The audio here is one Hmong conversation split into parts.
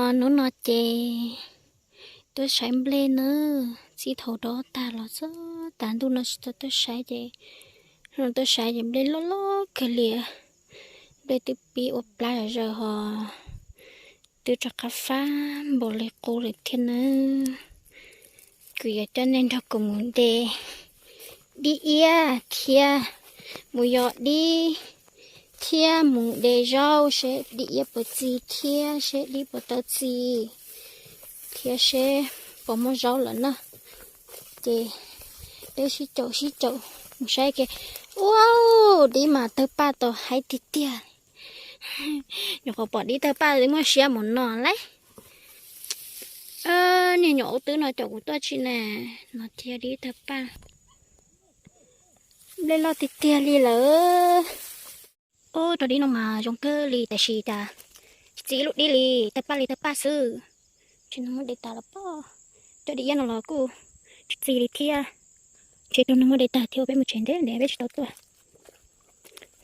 Hnub no ces tuaj saib nplej na, txij thaum rov tag los txog tas ntuj no tsis tau tuaj saib ces, hnub no tuaj saib ces nplej loj loj kawg li. Nplej twb pib ua plab zom zaws hos twb rov qab fab npaum li qub lawm thiab nawb. Kuv yuav coj nej nrog kuv mus de dib iab thiab mus yos dib thiab mus de zaub seb dib iab puas txi thiab seb dib puas tau txi thiab seb puas muaj zaub lawm na. Ces peb sib caum sib caum mus saib kiag. Ua, dib mas tawg paj tau haib tiag tiag. Nyuam qhuav pom dib tawg paj twb muaj siab mus no lauj. Niag nyuam ub twb no caum kuv tuaj tsis na, no thiab dib tawg paj. Nplej loj tiag tiag li lawm. Ub, rau dib no mas zoo kawg li tab sis cas tsis txi ib lub dib li, tawg paj li tawg paj xwb. Tsis nug muaj de tag los pob, cov dib iab no los kuj tsis txi li thiab. Ntshe raug nug muaj de tag thiab ua peb mus tsev ntev ntev peb tsis tau tuaj.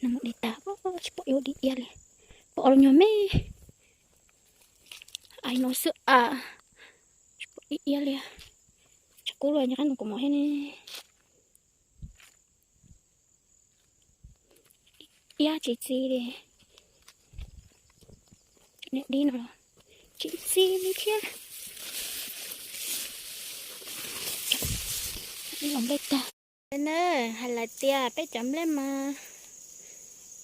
Nug muaj de tag, tsis pom ib lub dib iab li, pom ob lub nyuag me aiv no xwb a, tsis pom dib iab li. Tshav kub los nyob qab no kuv mos thiab ne. Iab tsis txi li. Niam dib no tsis txi li thiab. Dib los nplej tag. Na, hais lawm tias peb cov nplej mas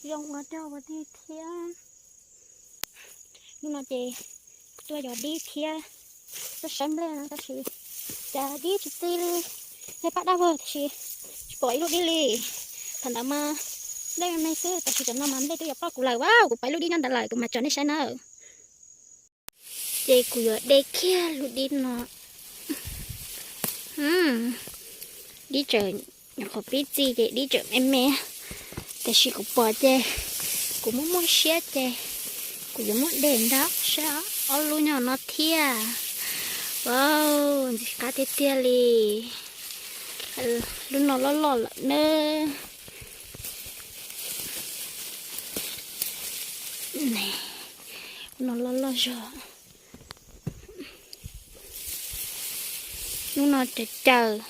zoo ua dog ua dig thiab. Hnub no ces kuv tuaj yos dib thiab tuaj saib nplej no tab sis cas dib tsis txi li. Tej paj dab vog tab sis tsis pom ib lub dib li. Thaum ntawd mas nplej me me xwb tab sis tam no mas nplej twb yuav ploj kuv lawm, kuv pom ib lub dib nyob ntawd lawm kuv mam tso nej saib nawb. Ces kuv yuav de kiag lub dib no. Dib tseem nyuam qhuav pib txi ces dib tseem me me, tiam sis kuv pom ces kuv muaj muaj siab ces kuv yuav muab de ntag saib ob lub nyob no thiab. Wow, ntxim qab tiag tiag li. Lub no loj loj lawm nawb. Lub no loj loj zog. Lub no caws caws,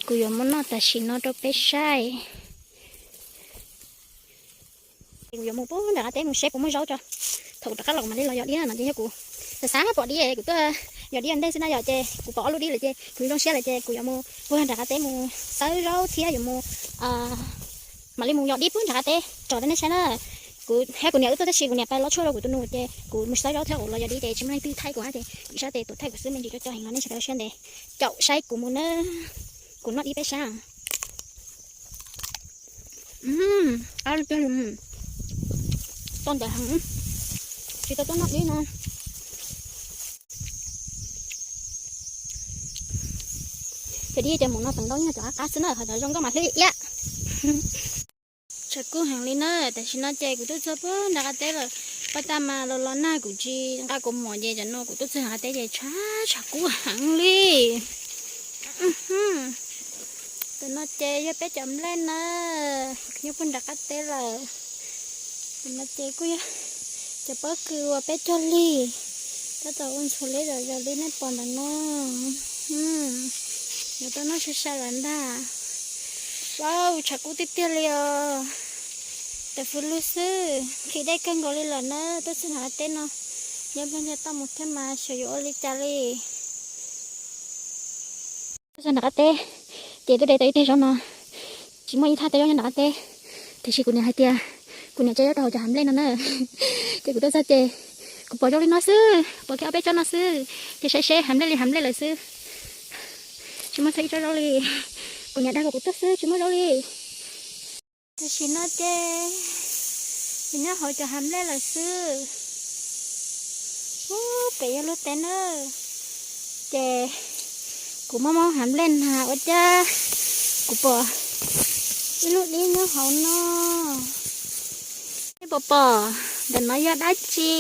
kuv yuav muab noj tam sim no rau peb saib. Kuv yuav mus pub nram qab teb mus seb puas muaj zaub tso. Thaum kuv rov qab los kuv mam li los yos dib no ces yog kuv xav xav pom dib kuv tuaj yos dib ua ntej xwb na yom, ces kuv pom ob lub dib lawm ces kuv zoo siab lawm ces kuv yuav mus puag nram qab teb mus xawb zaub thiab yuav mus mam li mus yos dib pub nram qab teb tso rau nej saib na. Kuv thiab kuv niam wb tuaj tab sis kuv niam pais lov tshuaj rau kuv tus nus ces kuv mus xawb zaub thiab kuv los yos dib ces tsis muaj leej twg thaij kuv hab ces kuv ib sab tes tuav thaij kuv xwb me ntsis cov cov heev no nej sawv daws ua siab ntev caum saib kuv mus na. Kuv noj dib peb sab. Tau ntawd heev, tsis tau tuaj noj dib no. Cov dib cov mus no teem ntau ib no cov qab qab xwb na, ho cov zoo nkauj mas hlwb iab. Tshav kub heev li na, tam sim no ces kuv tuaj txog puag nram qab teb lawm. Paj tag mas los los nag kuv tsis nqa kaus mom ces tam no kuv tuaj txog nram qab teb ces tshav tshav kub heev li. Tam no ces yog peb cov nplej na, nyob puag nram qab teb lawm. Tam no ces kuj yog cov pob kws uas peb cog lig, tab tom ua ntxhuav liab zom zaws li nej pom ntawm no. Yuav tau noj sai sai lawm ntag. Wow, tshav kub tiag tiag li os. Tawm fws lug xwb, nqhis dej kawg nkaus li lawm na, tuaj txog nram qab teb no. Nyob nplog ntiag toj mus thiab mas xyov yuav ua li cas li. Tuaj txog nram qab teb, ces tuaj de tau ib teg zaub no, tsis muaj ib thaj teb zaub nyob nram qab teb, tiam sis kuv niam hais tias kuv niam tso zaub rau hauv cov hav nplej no na. Ces kuv tuaj txog ces kuv pom zaub li no xwb, pom kiag ob peb tsob no xwb, ces saib seb hav nplej li hav nplej lawm xwb, tsis muaj txog ib tsob zaub li. Kuv niam dag kom kuv tuaj xwb tsis muaj zaub li. Tam sim no ces kuv nyob hauv cov hav nplej lawm xwb. Ub, pem yog lub teb na. Ces kuv muab muab hav nplej na ua cas kuv pom ib lub dib nyob hauv no. Nej puas pom ntawm no yog dab tsi?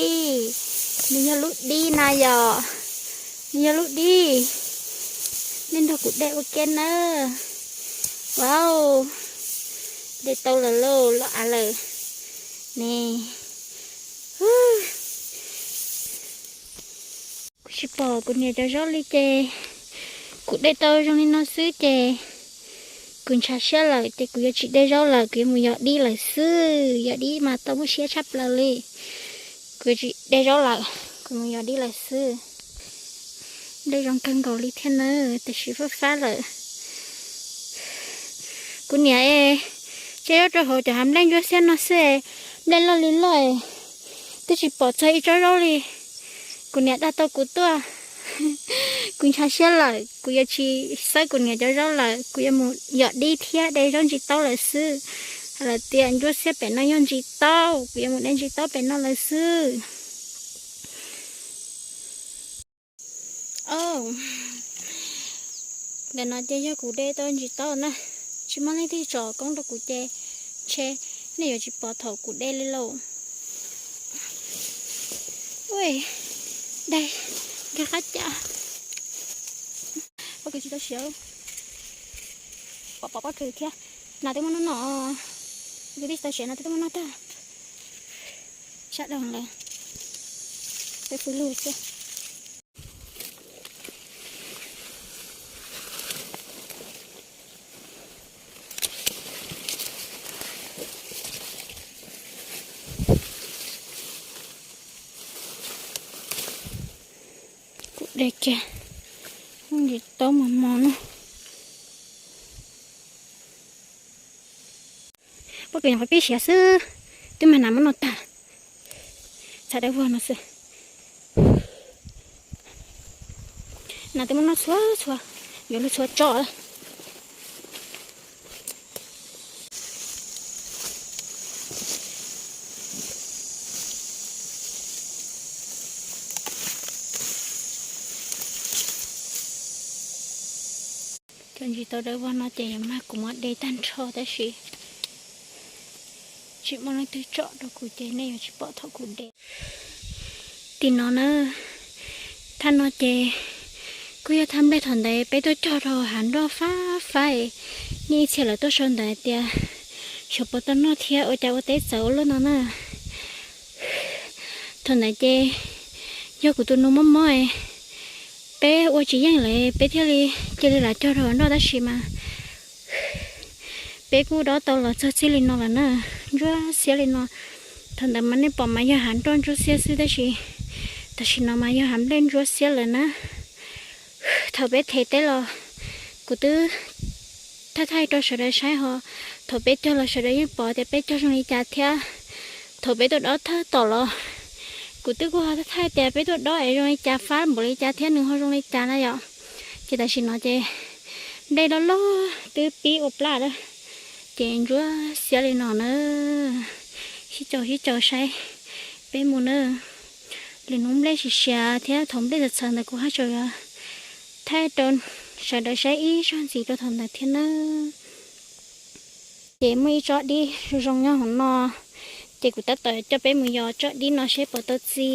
Nws yog lub dib na yom. Nws yog lub dib. Nej nrog kuv de ua ke nawb. Wow, de tau lawm lauj, loj av lawm ne. Tsis pom kuv niam cov zaub li ces kuv de tau zoo li no xwb ces kuv ntshav siab lawm ces kuv yuav tsis de zaub lawm, kuv yuav mus yos dib lawm xwb. Yos dib mas tau muaj siab tshaj plaws li. Kuv yuav tsis de zaub lawm, kuv mus yos dib lawm xwb. De zoo kawg nkaus li thiab nawb, tiam sis fab fab lawm. Kuv niam es, ces zaub rau hauv cov hav nplej ntsuab xiab no xwb, nplej loj li loj, twb tsis pom txog ib tsob zaub li. Kuv niam dag tau kuv tuaj, kuv ntshav siab lawm, kuv yuav tsis xawb kuv niam cov zaub lawm, kuv yuav mus yos dib thiab de zaub ntsis taub lawm xwb. Lawv tias ntsuab xiab pem no yog ntsis taub, kuv yuav mus de ntsis taub pem no lawm xwb. Ntawm no ces yog kuv de tau ntsis taub na, tsis muaj leej twg tsom koob rau kuv ces ntshe nej yuav tsis pom thaum kuv de li lauj. Ua, dai, nkag qab cas. Pob kws tsis tau siav, pom pom pob kws thiab. Nas twb muab noj no, pob kws tsis tau siav nas twb muab noj tag. Sab dhau lawm, peb pw lug xwb. Kuv de kiag, ntsis taub mos mos no. Pob kws nyuam qhuav pib siav xwb, twb mag nas muab noj tag. Txham dawb vog no xwb. Nas twb muab noj txhua txhua, yuav luag txhua tso. Cov ntsis taub dawb vog no ces yuav mag kuv muab de tag nrho tab sis tsis muaj leej twg tsom rau kuv ces nej yuav tsis pom thaum kuv de. Tim no na, thaj no ces kuj yog thaj nplej thaum ntawd peb tuaj cog rau hav nroj fab fab, nej ib txhia lawv tuaj sau ntawd hais tias xyov puas tau noj thiab ua cas ua teb txawv ua luaj no na. Thaum ntawd ces yog kuv tus nus mob mob, peb ua tsis yeej lawm peb thiaj li cia li lam cog rau hav nroj tab sis mas peb kuj dob tau los txog txij li no lawm na, ntsuab xiab li no. Thaum ntawd mas nej pom mas yog hav nroj ntsuab xiab xwb tab sis tam sim no mas yog hav nplej ntsuab xiab lawm na. Thaum peb them teb los kuv twb thaij thaij rau sawv daws saib ho, thaum peb cog los sawv daws yeej pom tias peb cog zoo li cas thiab. Thaum peb tuaj dob thawj tom los kuv twb kuj ho thaij thaij tias peb tuaj dob es zoo li cas fab npaum li cas thiab nws ho zoo li cas na yom. Ces tam sim no ces nplej loj loj twb pib ua plaj lawm, ces ntsuab xiab li no na. Sib caum sib caum saib peb mus na. Lwm hnub nplej siav siav thiab thaum nplej txawv txawv ntawd kuv haj tseem yuav thaij rau sawv daws saib ib zaug ntxiv rau thaum ntawd thiab na. Ces muaj ib tsob dib zoo zoo nyob hauv no, ces kuv tab tom coj peb mus yos tsob dib no seb puas tau txi.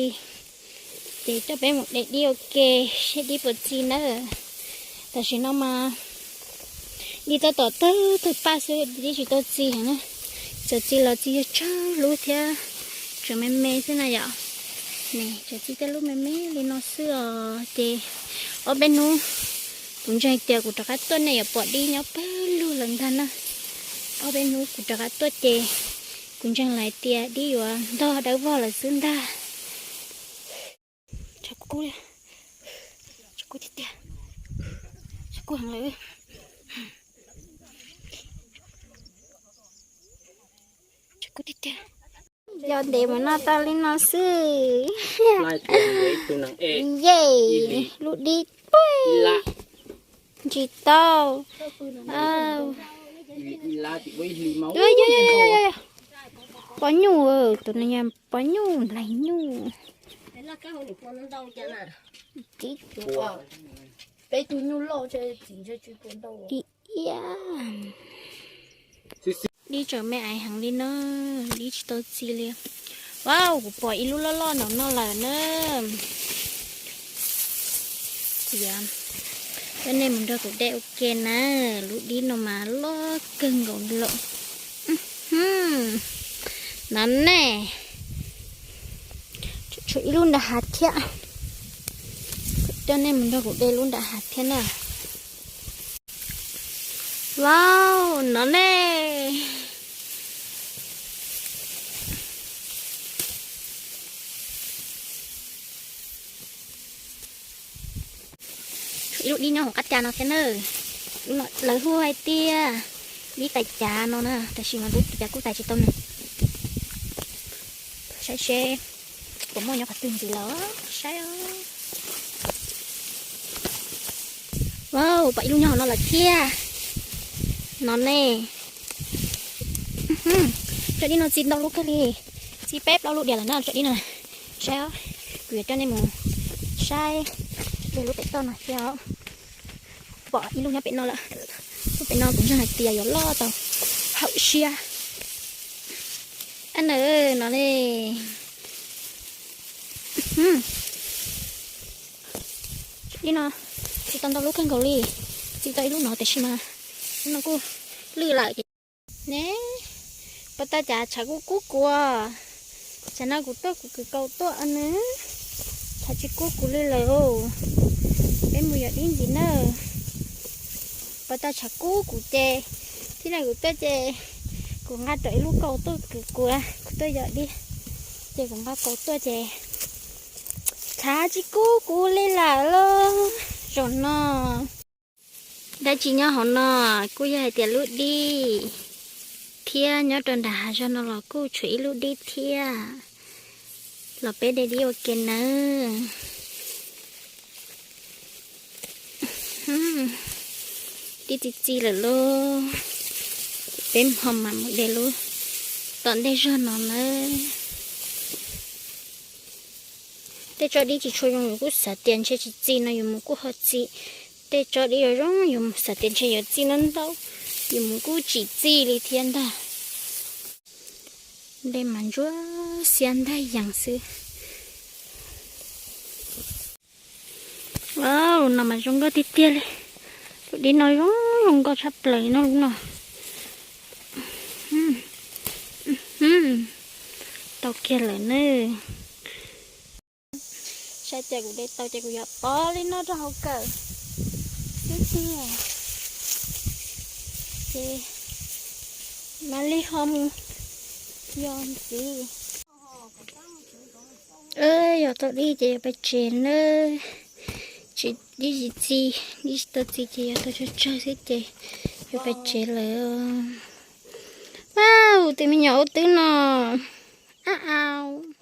Ces coj peb mus de dib ua ke seb dib puas txi na. Tam sim no mas dib tab tom tawg tawg paj xwb, dib tsis tau txi heev na. Txawm txi los txi yog tsawg lub thiab, tseem me me xwb na yom. Tseem txi tej lub me me li no xwb os. Ces ob peb hnub kuv ntseeg tias kuv rov qab tuaj nej yuav pom dib nyob pawg lug lawm ntag na. Ob peb hnub kuv rov qab tuaj ces kuv ntseeg lawv tias dib yuav ntog dawb vog lawm xwb ntag. Tshav kub, tshav kub tiag tiag, tshav kub heev lawm. Tshav kub tiag tiag. Yog ntev mus no tau li no xwb. Yej, lub dib ntsis tau. Pov nyuj, tus no yog pov nyuj, nplaig nyuj. Dib tseem me aiv heev li no, dib tsis tau txi li. Wow, kuv pom ib lub loj loj nraum no lawm na. Kuv yuav coj nej mus nrog kuv de ua ke na. Lub dib no mas loj kawg nkaus li lawm. No ne, tshuav ib lub nram hav thiab. Coj nej mus nrog kuv de lub nram hav thiab na. Wow, no ne. Tshuav ib lub dib nyob hauv qab cas no thiab na. Lub no lawv hu hais tias dib tais cav no na, tab sis mas lub tais cav kuj tais tsis tau nws. Saib seb puas muaj nyob qhov twg ntxiv lawm, saib os. Wow, pom ib lub nyob hauv no lawm thiab. No ne. Tsob dib no txi ntau lub kawg li, txi peb plaub lub diam lawm na tsob dib no. Saib os, kuv yuav coj nej mus saib de lub pem toj no thiab os. Pom ib lub nyob pem no lawm. Lub pem no kuv ntseeg hais tias yuav loj tau hauv siab. Ab na, no ne. Ib no txi tau ntau lub kawg nkaus li, txi tau ib lub no tiam sis mas lub no kuj lwj lawm ces. Ne, puas tau cas tshav kub kub kuv, tsam no kuv tuaj kuv kws kaus tuaj ne, tshav tsis kub kuv li lawm. Peb mus yos dib ntxiv na. Puas tau tshav kub kuv ces, thiab no kuv tuaj ces kuv nqa rau ib lub kaus tuaj kws kuv, kuv tuaj yos dib ces kuv nqa kaus tuaj ces tshav tsis kub kuv li lawm lauj. Zaum no dab tsi nyob hauv no? Kuj yog hais tias lub dib thiab, nyob rau nram hav zog no los kuj tshuav ib lub dib thiab. Los peb de dib ua ke nawb. Dib txi txi lawm lauj. Peb ho mam mus de lub tom ntej zog no nawb. Tej tsob dib tsis tshua zoo yus kuj xav tias ntshe tsis txi no yus mus kuj ho txi. Tej tsob dib zoo zoo yus xav tias ntshe yuav txi ntau ntau, yus mus kuj tsis txi li thiab ntag. De mas ntsuab xiab ntag yees xwb. Wow, no mas zoo nkauj tiag tiag li. Lub dib no zoo zoo nkauj tshaj plaws no, lub no. Tau kiag lawm nawb. Saib cas kuv de tau ces kuv yuav pov li no rau hauv kawm xwb tiag. Ces mam li ho mus yos ntxiv. Yog tau dib ces yuav pais tsev nawb. Tsis, dib tsis txi, dib tsis tau txi ces yog tau tsawg tsawg xwb ces yuav pais tsev lawm. Wow, tus me nyuam ub twb no. Au, au.